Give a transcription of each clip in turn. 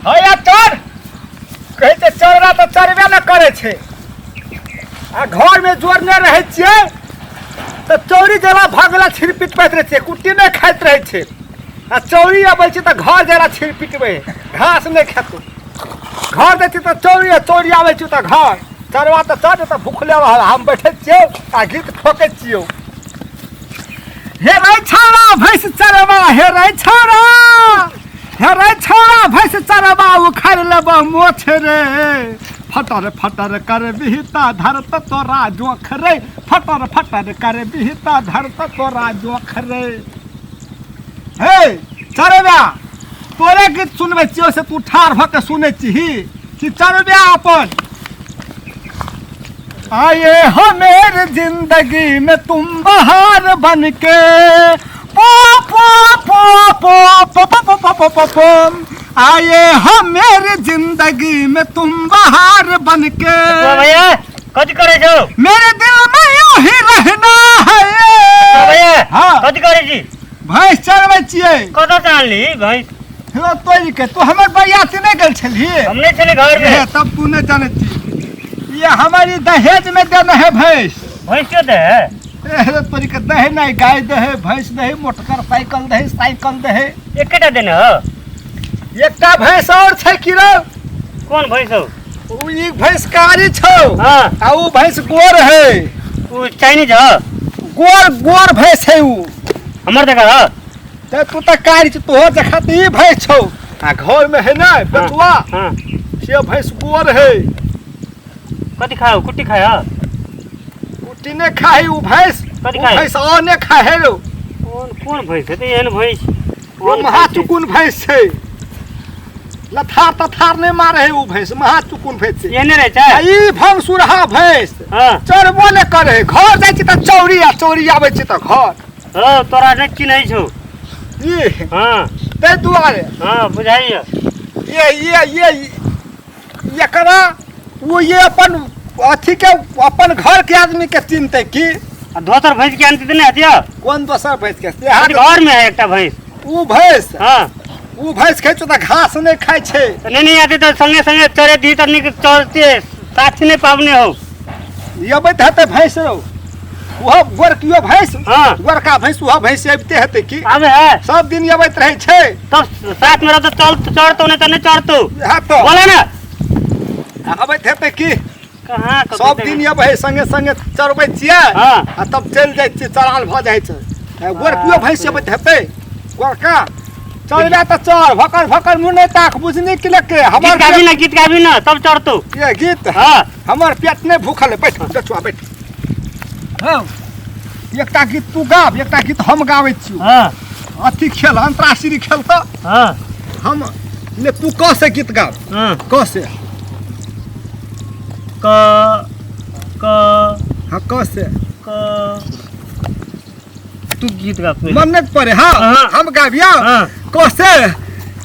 हैया चर कहै छै चरबा तऽ चरबे ने करै छै आ घरमे जोड़ने रहै छियै तऽ चौरी जला भगला छिरपिट पैत रहै छै कुट्टी नहि खाइत रहै छै आ चौरी अबै छै तऽ घर जरा छिरपिटबै घास नहि खेतौ घर दै छै तऽ चौरी आ चौरी आबै छै तऽ घर चरवा तऽ चर तऽ भुखले रहल हम बैठै छियौ आ गीत ठोकै छियौ हे रे छौड़ा भैंस चरवा हे रे छौड़ा हे रे छौड़ा भैंस चरवा उखाड़ि लेबह मोछ रे फटर फटर कर बिहता धरत तोरा जोख रे फटर फटर कर बिहता धरत तोरा जोख रे। हे चरवा तोरे गीत सुनबै छियौ से तू ठाढ़ भऽ के सुनै छिही कि चरबे अपन आए हो मेरे जिंदगी में तुम बहार बन के पो पो पो पो पो पो पो पो पो पो पो आए हो मेरे जिंदगी में तुम बहार बन के भैया कथी करै छौ? मेरे दिल में यूं ही रहना है। भैया हाँ। कथी करै छी? भैंस चरबै छियै। कतऽ से आनली भैंस? हेलो तोरी के तू हमर बरियाती नहि गेल छलही? हम नहि छली घर में। हे, तब तू नहि जानै छी ये हमारी दहेज में देने है भैंस। भैंस क्यों दे है? हे तोरी के दहे नहीं गाय दहे भैंस दहे मोटकर साइकिल दहे साइकिल दहे। एकेटा देने हो? एकटा भैंस और छै की रे? कोन भैंस हो? उ ई भैंस कारी छौ। हाँ। आ उ भैंस गोर है। उ चाइनीज हो? गोर गोर भैंस है उ। हमर देखा हो? ते तू तऽ कारी छी तोहर देखा तऽ ई भैंस छौ आ घर में है ना बचवा। हाँ। से भैंस गोर है। कथी खाओ? कुट्टी खाओ? कुट्टी नहीं खाए उ भैंस। कथी उ खाए? भैंस और नहीं खाए है रो। कोन कोन भैंस है? ते एहन भैंस। ओ कोन महाचुकुन भैंस छै। लथार तथार नहीं मारे है उ भैंस महाचुकुन भैंस छै। एहने रहै छै? आ ई भंसुरहा भैंस हाँ। चरबो नहि करे है। घर जाइ छी तऽ चौरी आ चौरी आबै छी तऽ घर। हँ तोरा नहि चिन्है छौ। ई हाँ। ताहि दुआरे। हाँ बुझाइए। ये ये ये एकरा वो ये अपन अथी के अपन घर के आदमी के चिन्हते की? आ दोसर भैंस के आनती तऽ नहि हतिया? कोन दोसर भैंस के? से अथी घर में है एकटा भैंस। उ भैंस? हाँ। उ भैंस खाइ छौ तऽ घास नहि खाइ छै। तऽ नहि नहि आती तऽ संगे संगे चरे दी तऽ नीक चलते साथी नहि पाबने हो। ई अबैत हेतै भैंस रौ। ओहो गोरकियो भैंस? हाँ। गोरका भैंस ओहो भैंस अबिते हेतै की? आबे है। सब दिन अबैत रहै छै। तब साथ में रहतौ चल चढ़तौ नहि तऽ नहि चढ़तौ। इएह तऽ। बोला ना। अबैत हेतै की? कहाँ कतौ सब दिन अबै है संगे संगे चरबै छियै। हाँ। आ तब चलि जाइ छियै चराल भऽ जाइ छै। गोरकियो भैंस अबैत हेतै गोरका? चढ़बे तऽ चढ़ भकर भकर मुँह नहि ताक बुझनी कि लेके हमर गीत गाबी ना गीत गाबी ना तब चढ़तौ। ये गीत? हाँ। हमर पेट नहि भूखल है बैठ बचुआ बैठ। हँ एकटा गीत तू गाब एकटा गीत हम गाबै छियौ। हाँ। अथी खेल अंतराक्षरी खेल तऽ। हाँ। हम ले तू क से गीत गाब। हाँ। क से। क क। हाँ क से। क तू गीत गा पहिले। मन नहीं पड़े। हाँ, हाँ। हम गाबिया। हाँ। क से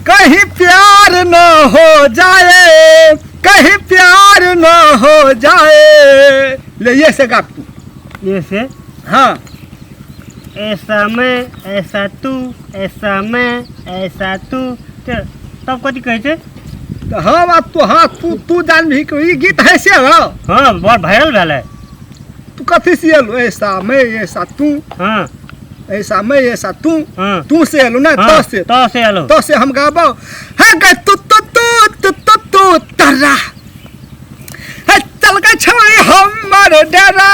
कहीं प्यार न हो जाए कहीं प्यार न हो जाए ले ये से गाब तू। ये से? हाँ। ऐसा मैं ऐसा तू ऐसा मैं ऐसा तू तब कथी कहै छै? तऽ हम आ तू हाँ तू तू जानबही कि ई गीत है से हो। हाँ बड़ वायरल भेल है। तू कथी से एलू? ऐसा मैं ऐसा तू। हाँ। ऐसा मैं ऐसा तू। हाँ। तू से एलू ना? हाँ, तो से। तो से एलू। तो से हम गाबो। हाँ गे तू तू तू तू तू तू तरा। हे चल गे छोड़ी हमर डेरा।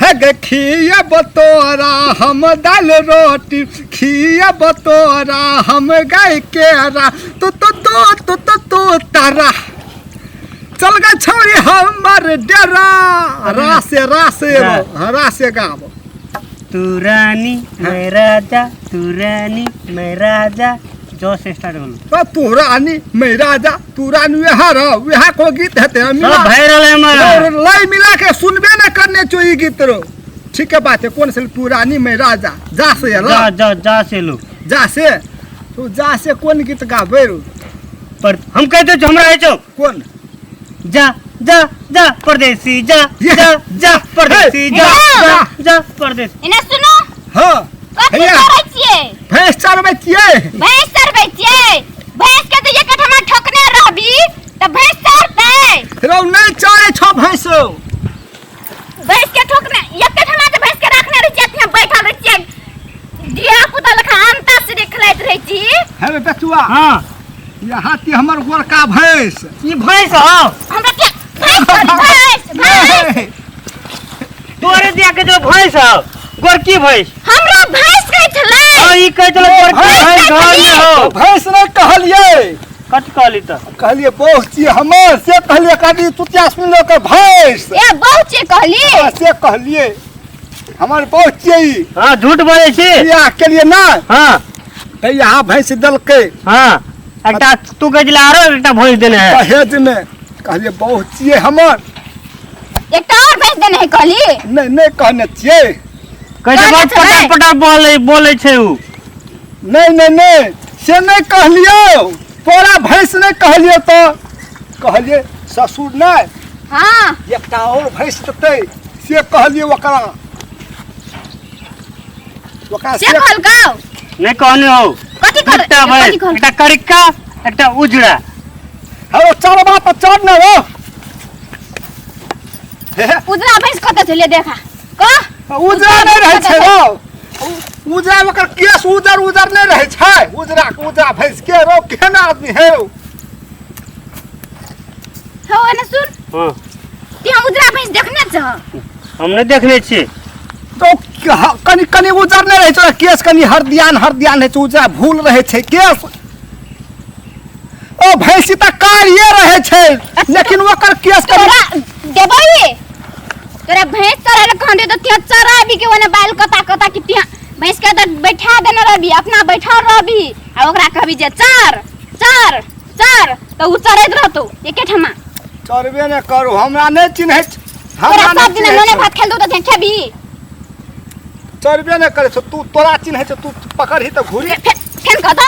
हे गे खियब तोरा हम दाल रोटी खियब तोरा हम गाय केरा तू तू तू तू तू तू तरा। चल गे छोड़ी हमर डेरा। रा से रा से एलो। हाँ, रा से गाबो। तू रानी मैं राजा तू रानी मैं राजा जो से स्टार्ट होलो। तो तू रानी मैं राजा तू रानी वह रह वह को गीत हेतै हम सब मिला वायरल है हमारा। और लय मिला के सुनबे न करने चो ई गीत रो। ठीक है बात है कौन से तू रानी मैं राजा जा से एलो। जा जा जा से लो। जा से तू जा से कोन गीत गाबै रो? पर हम कहते छौ हमरा है छौ। कोन? जा जा जा परदेसी जा ये। जा जा परदेसी जा हे। जा जा परदेसी। एने सुनो। हाँ। कथी हैया। करै छियै? भैंस चरबै छियै। भैंस चरबै छियै? भैंस के तऽ एक ठमा ठोकने रौ नहि चरै छौ भैंसो। भैंस के ठोकने एते ठमा जे भैंस के राखने रहै छियै, अथिया बैठल रहै छियै, धिया पुता लेखा अंता से खेलाइत रहै छी। हे रे बेचुआ। हाँ। यहाँ ती हमर गोरका भैंस। ई भैंस हौ? हमरा के भैंस कहली, भैंस भैंस। नहि। तोरे दिया के जो भैंस हौ, गोरकी भैंस। हमरा भैंस कहै छलै। हाँ, ई कहै छलै गोरकी भैंस घर में हौ। भैंस नहि कहलियै। कथी कहली तऽ? कहलियै बहु छियै हमर, से कहलियै। कनी तुतिया सुनि लो के भैंस। ए बहु छियै कहली? हाँ, से कहलियै, हमर बहु छियै ई। हाँ, झूठ बोलै छी। बियाह केलियै ना। हाँ। तऽ यहाँ भैंस देलकै। हाँ, एकटा तू कहै छलै आरो एकटा भैंस देने है। दहेज मे। कहलियै बहु छियै हमर। एकटा और भैंस देने है कहली? नहि, नहि कहने छियै। कहै छै कहने बड़ छलै। पटा पटा बोलै बोलै छै उ। नहि नहि नहि, से नहि कहलियौ, तोरा भैंस नहि कहलियौ। तऽ कहलियै ससुर नहि। हाँ। एकटा और भैंस देतै से कहलियै ओकरा, ओकरा से कहलकौ? नहि कहने हौ। कथी कहल? एकटा भैंस। कथी कहल? एकटा करिक्का, एकटा उजरा। हौ चरबा तऽ चढ़ ने रौ। हे, हे, उजरा भैंस कतऽ छलै देखा कह। उजरा नहि रहै छै रौ, उजरा ओकर केस उजर उजर नहि रहै छै। उजरा उजरा भैंस के रौ, केहन आदमी है रौ। हौ एने सुन। हाँ। ते उजरा भैंस देखने छह? हम नहि देखने छी। तो कनि कनि उजर नहि रहै छै केस, कनि हरदियान हरदियान रहै छै, उजरा भूल रहै छै केस। ओ भैंसी तऽ कारिये रहै छै, लेकिन ओकर केस कनि तोरा देबै, तोरा भैंस चराय लए कहने तऽ तिहाँ चराबी के ओने बाल कता कता कि तिहाँ भैंस के तऽ बैठा देने रहबी, अपना बैठल रहबी आ ओकरा कहबी जे चर चर चर, तऽ उ चरैत रहतौ एके ठमा। चरबे नहि करू, हमरा नहि चिन्है छै, तोरा हमरा सब नहि दिन चिन्है नोने छौ। भात खेल दो तऽ खेबी। चरबे नहि करै छौ तू, तोरा चिन्है छौ, तू पकड़ही तऽ घुरी। फेर फेर कह दो।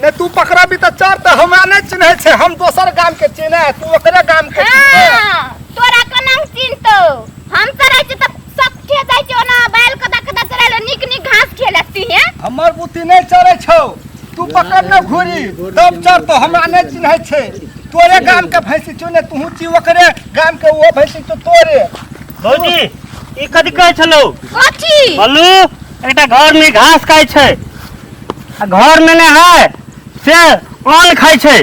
नहि, तू पकड़बी तऽ चर, तऽ हमरा नहि चिन्है छै, हम दोसर गाम के चिन्है, तू ओकरे गाम के चिन्है। हाँ, तोरा कोना चिन्हतौ? हम चराइ छी तऽ सब खे जाइ छै ओना बैल कदा कदा चराइ लए नीक नीक घास खेलक ती हे। हमर बुद्धि नहि चरै छौ, तू पकड़ ने घुरी तब चरतौ। हमरा नहि चिन्है छै, तोरे गाम के भैंसी छौ ने, तूहू छी ओकरे गाम के, ओ भैंसी छौ तोरे। भौजी, ई कथी कहै छलौ? कथी? बोलू, एकटा घर में घास खाइ छै आ घर में नहि है से अन्न खाइ छै।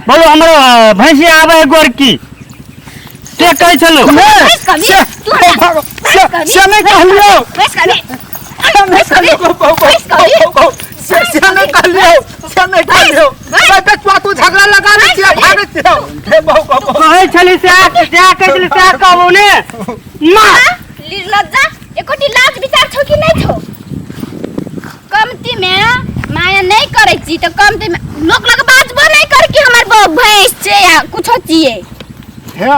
बोलू, हमरो भैंसिया आबै है गोरकी, से कहै छलौ? नहि, भैंस कहबी? से तू हमरा से भैंस कहबी? से नहि कहलियौ। भैंस कहबी? से नहि कहलियौ, बहु, भैंस कहबी? बहु, से से नहि कहलियौ, से नहि कहलियौ। भैंस। बेचुआ, तू झगड़ा लगा लै छियै, भागै छियै। हे बहु, बहु, बहु। कहै छली से, जे कहै छली सएह कहबौ ने माँ। लज्जा एकोटी लाज विचार छौ कि नहि छौ? कमती में माया नहीं करै छी तऽ कमती में लोक लग बाजबो नहीं कर कि हमर भैंस छै या कुछो छियै। हे,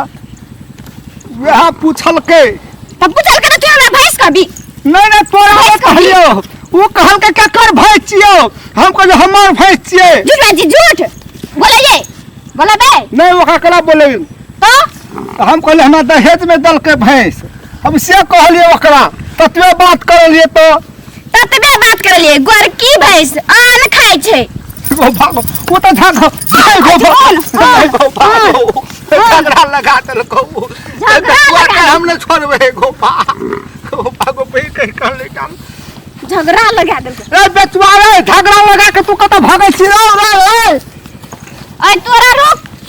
वएह पूछलकै। तऽ पूछलकै तऽ तू हमरा भैंस कहबी? नहि नहि, तोरा नहि कहलियौ, ओ कहलकै केकर भैंस छियौ, हम कहलियै हमर भैंस छियै। झूठ बाजै छी, झूठ बोलैयै, बोलबै। नहि, ओकरा केना बोलेबै? तऽ हम कहलियै हमरा दहेजमे देलकै भैंस, हम से कहलियै ओकरा, ततबे बात करलियै तऽ। ततबे बात करलियै, गोरकी भैंस अन्न खाइ छै। गो भागो, ओ तऽ भागो, गो भागो, भागो, झगड़ा लगा देलको उ। झगड़ा तोरा लगा के हम नहि छोड़बै। गो भागो, भागो, पहिर कहि कहलै काम। झगड़ा लगा देलकै। रे बेचुआ रे, झगड़ा लगा के तू कतऽ भागै छी? रे रे रे। अय तोरा